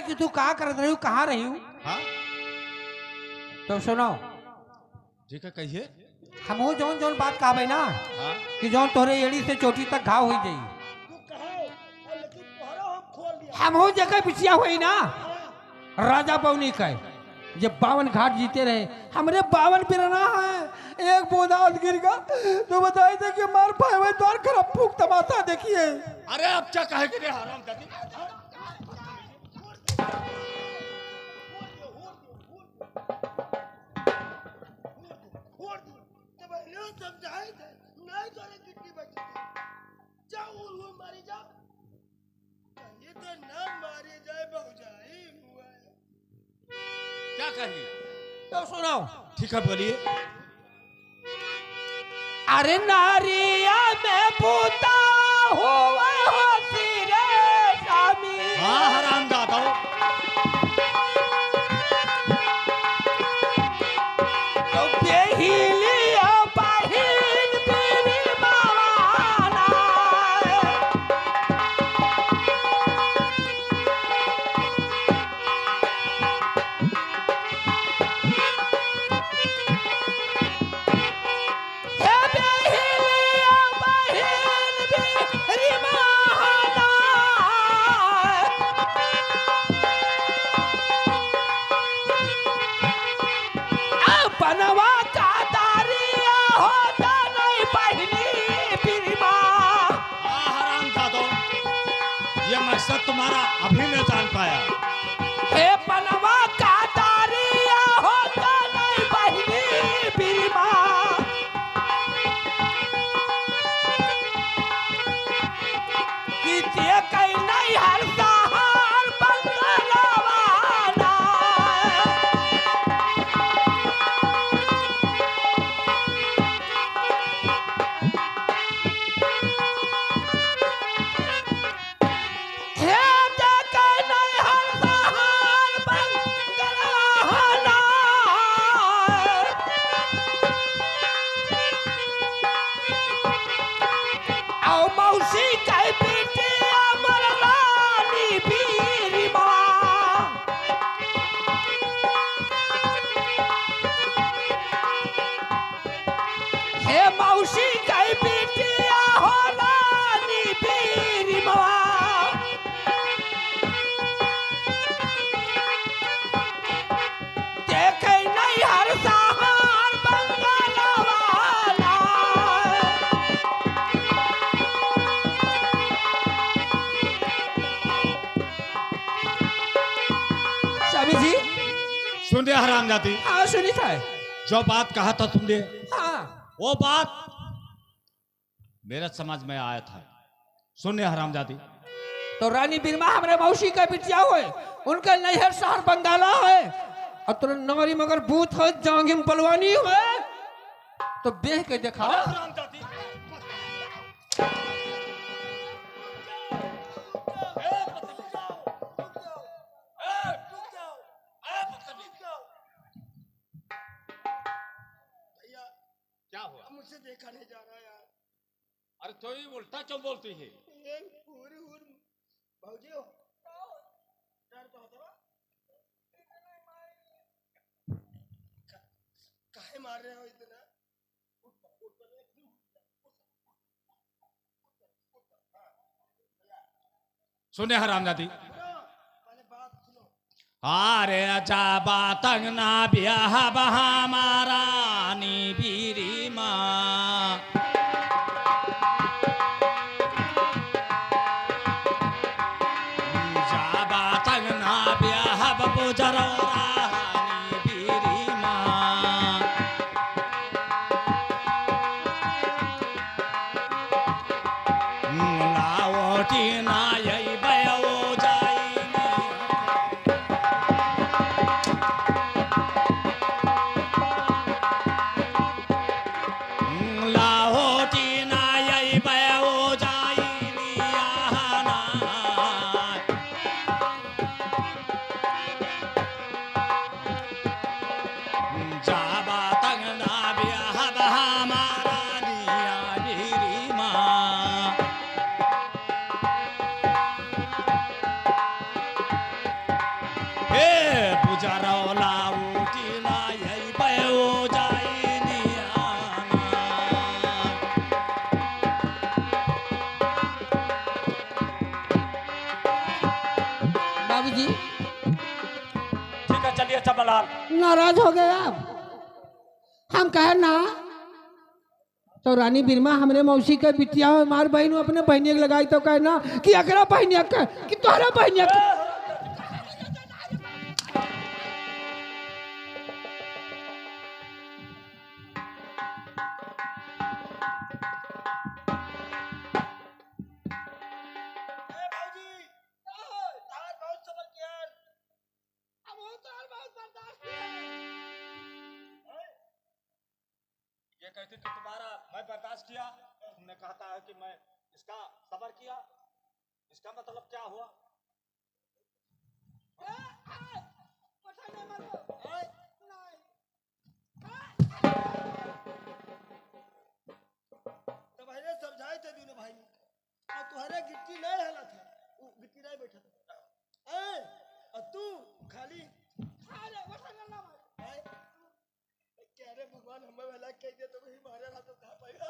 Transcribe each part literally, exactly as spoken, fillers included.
कि तू का करत रही, कहाँ रही? हाँ? तो सुनो। ठीक है, कहिए। हमहू जौन जौन बात कहबे ना, हाँ। कि जौन तोहरे एड़ी से चोटी तक घाव होइ जाई। तू कहो, लेकिन तोहरा हम खोल दिया। हमहू जेकर बिटिया होई ना, हाँ। राजा बउनी कहे, जे बावन घाट जीते रहे, हमरे बावन बिरना है, एक बूंद आस गिर गा, तो बताई दे कि मार पाए हुए द्वार खराब फूक तमाशा देखिए। अरे अब क्या कहे कि रे हराम जाती। ये तो ना मारे जाए भौजाई हुआ है। क्या कही? तो सुनाओ। ठीक है, बोलिए। अरे नारिया में पूता हुआ होती रे स्वामी। हाँ, हराम जादा। तो बेहिलिया बहिन बीरी मावाना। बनवा का दारिया होता नहीं बहिनी बिरिमा। हाँ, हराम जादो, ये मकसद तुम्हारा अभी मैं जान पाया। हे बनवा का दारिया होता नहीं बहिनी बिरिमा। कि जे कहीं नहीं हर सहार बंगलवाना। हे मौसी कई बिटिया हो रानी बीरी माँ। देखे नहीं हर सहार बंगलवाना। स्वामी जी। सुन दे हरामजादी। हाँ, सुनी था। जो बात कहा था सुन दे। हाँ। वो बात मेरा समझ में आया था। सुन ले हरामजादी। तो रानी बिरमा हमरे मौसी का बिटिया होए, उनका नैहर शहर बंगाला होए, और तोरे नगरी मगर बूथ हो, जांघिम बलवानी होए, तो बेह के देखा। अरे हरामजादी। भैया, क्या हुआ? अब मुझसे देखा नहीं जा रहा यार। अरे तो ये उल्टा क्यों बोलती है? ये पूरी उर-, भौजी हो। डर तो होता बा। का-, काहे मार रहे हो इतना? सुने हरामजादी। अरे जाबा तंग ना ब्याह बा हमारा नी बीरी माँ। जाबा तंग ना ब्याह बा बुजरो रानी बीरी माँ। लाओ टीना यही बयो जाई। लाओ टीना यही बयो जाई। ए बुजरौला उठिला, यही बयो जाइनिया। बाबूजी। ठीक है, चलिए चमनलाल। नाराज हो गए आप? हम कहे ना, तो रानी बिरमा हमरे मौसी के बिटिया हो, हमार बहिन हो, अपने बहिनिया के लगाई तो कहे ना कि एकरा बहिनिया के, कि तोहरा बहिनिया के। ए भौजी, का हो? तहार बहुत सबर किया। अब वो तो हर बहुत बर्दाश्त किया है। हैं? ये कहती कि तुम्हारा मैं बर्दाश्त किया, तुमने कहता है कि मैं इसका सबर किया, इसका मतलब क्या हुआ? ए, ए, पठाने मारो। हैं? नहीं। तब अरे समझाए थे दोनों भाई, और तुम्हारे गिट्टी नहीं हला था, वो गिट्टी नहीं बैठा था। ए, और तू खाली, अरे, बस ना, ना, भाई। ए, क्या रे भगवान, हमें भला कह दे तो वही मारे ना तो कहाँ पाएगा।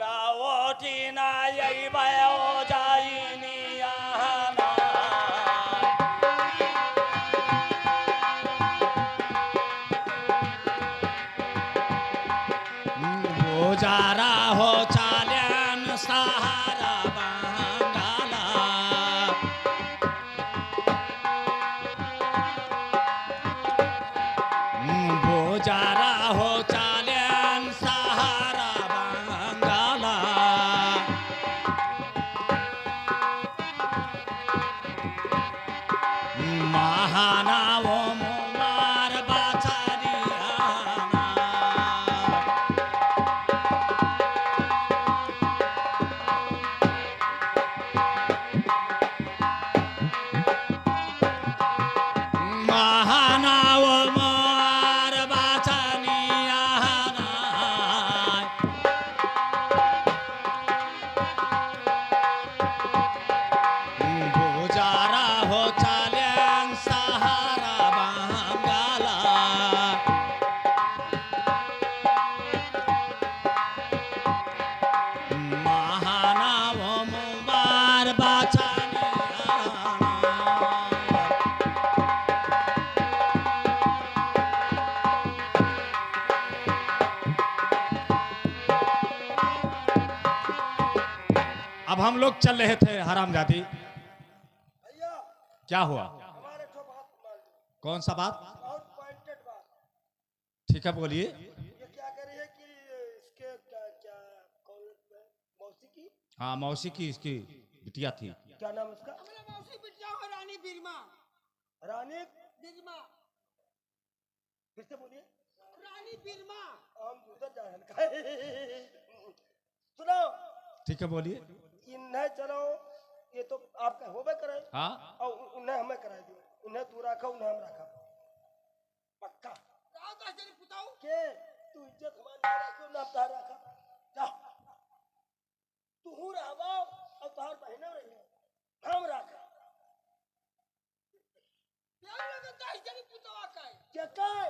लाओ टीना यही बयो जाइनिया ना। वो जा रहा हो चालन सहारा बंगाला। बोजारा हो चालेन सहारा बंगाला। महानाव मुमार बाचारियाना। महानाव मार बाचनिया नाय। बोजारा हो चालेन सहारा बंगाला। महानाव मुबार बाचानिया। अब हम लोग चल रहे थे, हरामजादी। भैया, क्या हुआ? हमारे ठो बात मान लो। कौन सा बात? बहुत पॉइंटेड बात। ठीक है, बोलिए। ये क्या कह रही है कि इसके क्या, क्या, कौन, मौसी की? हाँ, मौसी की इसकी बिटिया थी। क्या नाम उसका? हमारे मौसी बिटिया हो रानी बिरमा। रानी? बिरमा। फिर से बोलिए। रानी बिरमा। हम उधर जा रहे हैं। सुनो। ठीक है, बोलिए। इन्हें चलो, ये तो आपका होबे करे। हाँ। और उ-, उन्हें हमें कराई दियो। उन्हें तू रखो, उन्हें हम रखा। पक्का। राव का जरी पुताऊ। के? तू इज्जत हमारी ना रखो, ना तार रखा। जा। तू रहबो और तोहार बहिनो रही। हम रखा। प्यार लगता है जरी पुतावा का है। क्या का है?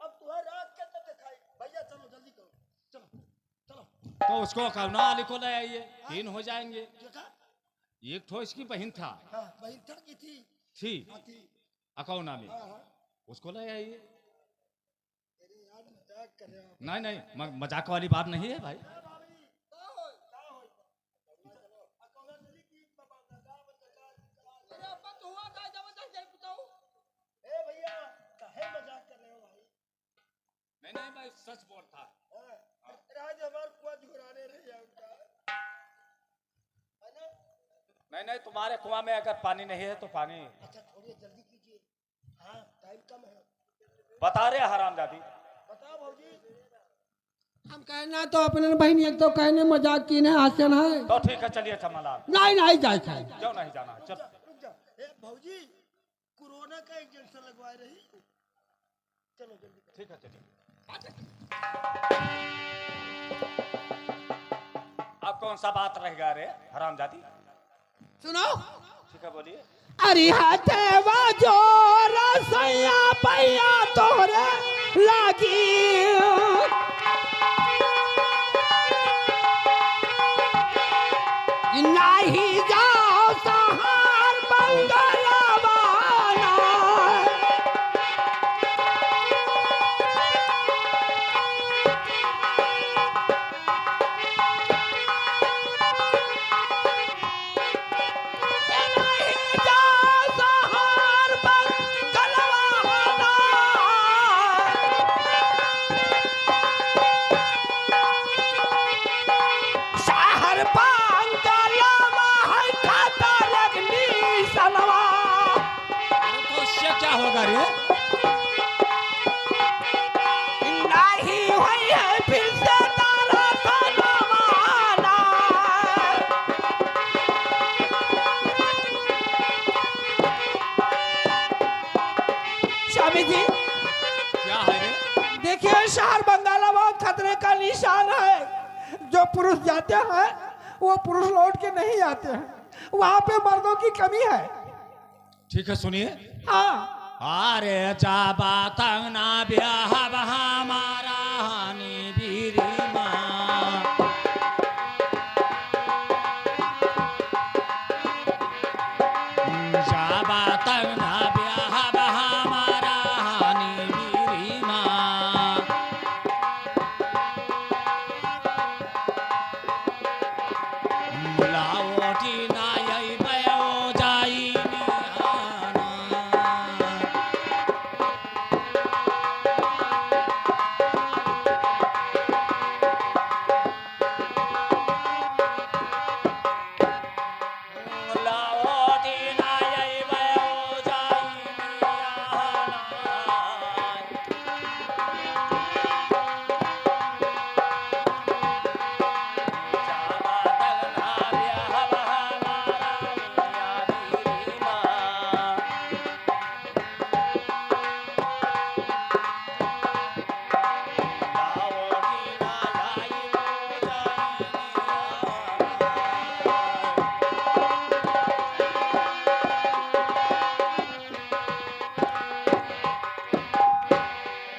अब तोहार रात के तब दिखाई। भैया चलो जल्दी करो। चलो, चलो। तो उसको करुणा वाली को ले आइए, हाँ? तीन हो जाएंगे। क्या का? एक ठो इसकी बहिन था। हाँ, बहिन था की थी? थी। हाँ, थी। अकाउंट नामी। हाँ, हाँ। उसको ले आइए। अरे यार, मजाक कर रहे हो आप। नहीं, नहीं, म-, मजाक वाली बात नहीं है भाई। ए भाभी, का होई? का होई? अकाउंट चली की बाबा, का बच्चा का? अरे अपन तो हुआ था, जबरदस्त जय पुताऊ। ए भैया, काहे मजाक कर रहे हो भाई? नहीं, नहीं, मैं सच बोलता। हाँ, अरे आज हमार कुआ झुराने रह जाऊंगा। है ना? नहीं, नहीं, तुम्हारे कुआं में अगर पानी नहीं है तो पानी। अच्छा, थोड़ी जल्दी कीजिए। हाँ, टाइम कम है। बता रहे हरामजादी। बताओ भौजी। हम कहे ना तो अपने बहिन एक तो कहने मजाक की नहीं आसन है। तो ठीक है, चलिए चमनलाल। नहीं, नहीं जाए खाए। क्यों नहीं जाना है? रुक चल। जा, रुक जा। ए भौजी, कोरोना का इंजेक्शन लगवाए रही। चलो जल्दी करो। ठीक है, चलिए। अब कौन सा बात रह गया रे हरामजादी? सुनो। ठीक है, बोलिए। अरे हथवा जोर सैया पैया तोहरे लागी। नाही जाओ सहार बंगलवाना। शहर बंगलवा है खतरक निशानवा। अरे तो उससे क्या होगा रे? नहीं होई है फिर से तारा सनवाना। स्वामी जी, क्या है रे? देखिए, शहर बंगाला बहुत खतरे का निशान है। जो पुरुष जाते हैं, वो पुरुष लौट के नहीं आते हैं। वहाँ पे मर्दों की कमी है। ठीक है, सुनिए। हाँ। अरे जाबा तंग ना ब्याहब हमारा हानि बीरी माँ। जाबा तंग ना ब्याहब हमारा हानि बीरी माँ। लौटी ना अइबे ओ जाई मियाना। लौटी ना अइबे ओ जाई मियाना।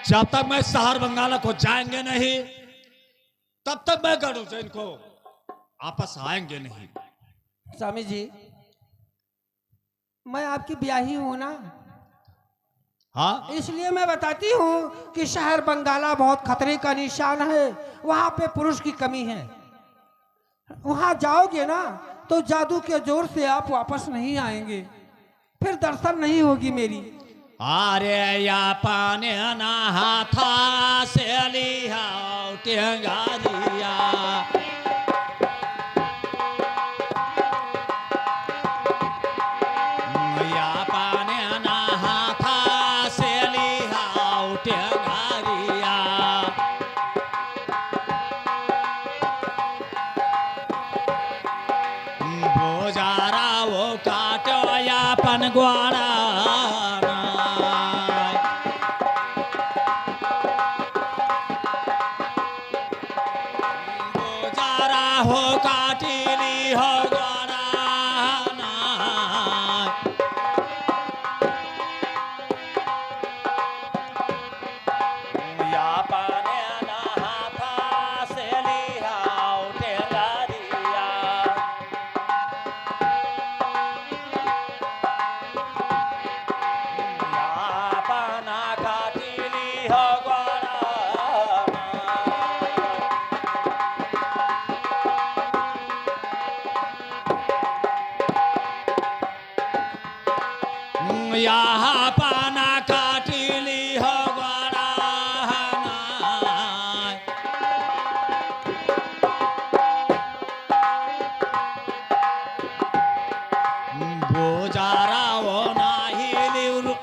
जब तक मैं शहर बंगाला को जाएंगे नहीं, तब तक मैं गढ़ उज्जैन को वापस आएंगे नहीं। स्वामी जी, मैं आपकी ब्याही हूँ ना, हाँ? इसलिए मैं बताती हूँ कि शहर बंगाला बहुत खतरे का निशान है, वहाँ पे पुरुष की कमी है। वहाँ जाओगे ना तो जादू के जोर से आप वापस नहीं आएंगे, फिर दर्शन नहीं होगी मेरी। अरे या पाने ना हाथा से लिहाओ टेंगारिया। या पाने ना हाथा से लिहाओ टेंगारिया। बोजारा वो काटो यापन ग्वारा। बोजारा हो काटिली हो ग्वारा। या पाने ना हाथा से लिहाओ टेंगारिया। या पाना काटिली हो ग्वारा। यहाँ पाना काटिली हो ग्वारा। बोजारा वो नाही लिउरु,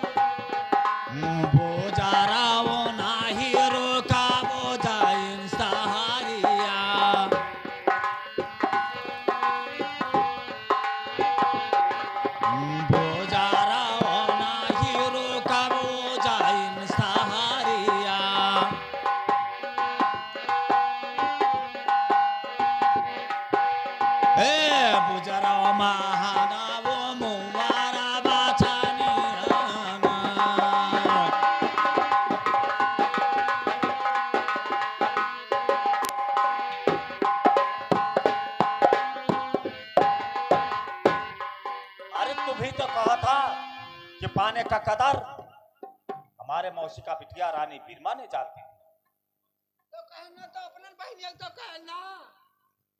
बोजारा वो नाही रोका, बोजाइन सहारिया। बोजारा वो नाही रोका, बोजाइन सहारिया। ए, बोजारा वो महा तू भी तो कहा था कि पाने का कदर हमारे मौसी का बिटिया रानी बीरमा ने जानती थी। तो कहना तो अपने बहनिया तो कहना।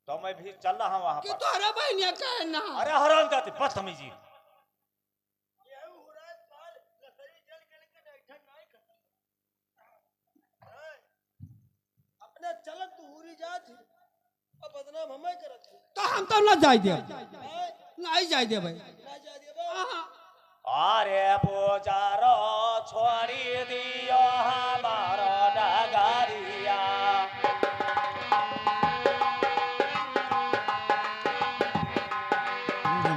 तो मैं भी चल रहा हूँ वहाँ कि पर। तोहरा बहनिया कहना। अरे हरामजादी, बदतमीजी। अपने चलत तू हुरी जात ही, अब बदनाम हमें करत ही। तो हम तो ना जाए देब। हैं? नहीं जाए देब भाई। ना जाए देब। हाँ। अरे बोजारो छोड़ी दियो हमारो डगरिया।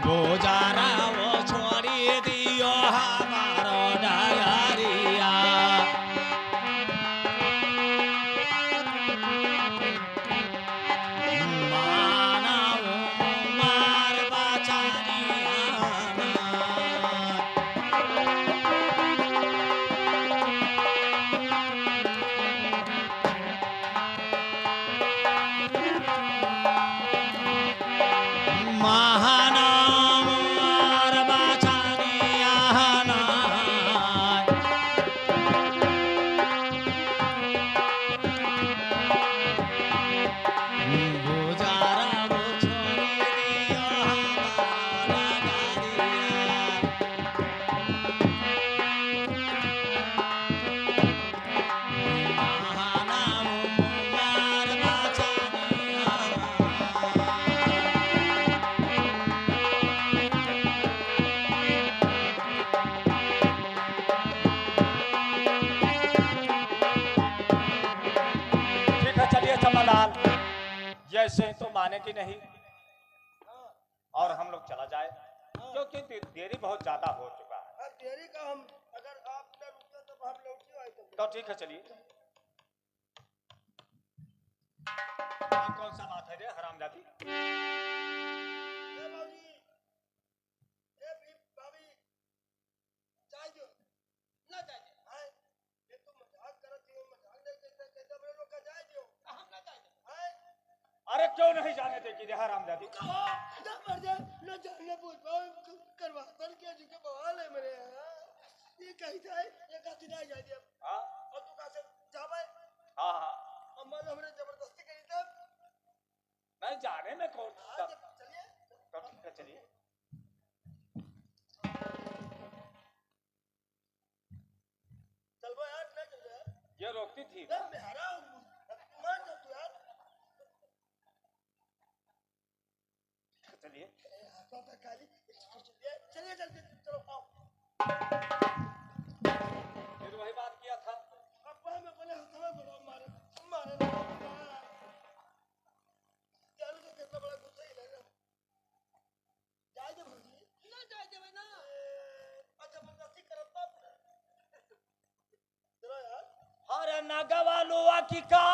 बोजारा वो छोड़ी दियो हमारो डगरिया। मानव मार बचानिया। महानाम अरबा चानियाना। गुजारा वो छोड़ी दियो हमारा गालिया। ठीक है, चलिए चमनलाल, ये ऐसे तो माने कि नहीं। और हम लोग चला जाए, हाँ। क्योंकि दे-, देरी बहुत ज्यादा हो चुका है। अब देरी का हम, अगर आप न रुकते तो हम लौट ही आए थे। तो ठीक है, चलिए। अब कौन सा बात है रे हरामजादी? ए बाबूजी, ए भी-, भाभी, जाए दो, ना जाए दो। हाय, ये तो मजाक करत हो, मजाक नहीं करते, कहते अपने लोग का जाए दो। हम ना जाए दो। हाय। अरे क्यों नहीं जाने देगी रे हरामजादी? कहो, ना मर जाए, ना जाए, ना पूछ पाओ, करवा सर क्या जी के बवाल है मेरे यहाँ। ये कहीं जाए, ये कहती नहीं जाए दे। हाँ। और तू कहाँ से जावे? हाँ, हाँ। अम्मा तो हमने जबरदस्ती करी तब। नहीं जाने में कौन हाँ, तब। जब चलिए। तो ठीक है, चलिए। चलबो यार, ना चलबो यार। ये रोकती थी। यार, मैं हरा हूँ। मान जा तू यार। चलिए। ए, हाथों पे काली। चलिए, चलिए, चलो, आओ। फिर वही बात किया था। अब मैं अपने हाथों में बोला, मारे, मारे, मारे। जानो तो कितना बड़ा गुस्सा ही लग रहा। जाए दे भौजी। ना जाए देवे ना। ए, अच्छा, जबरदस्ती करत बाप। चलो यार। हर नगवा लोआ की का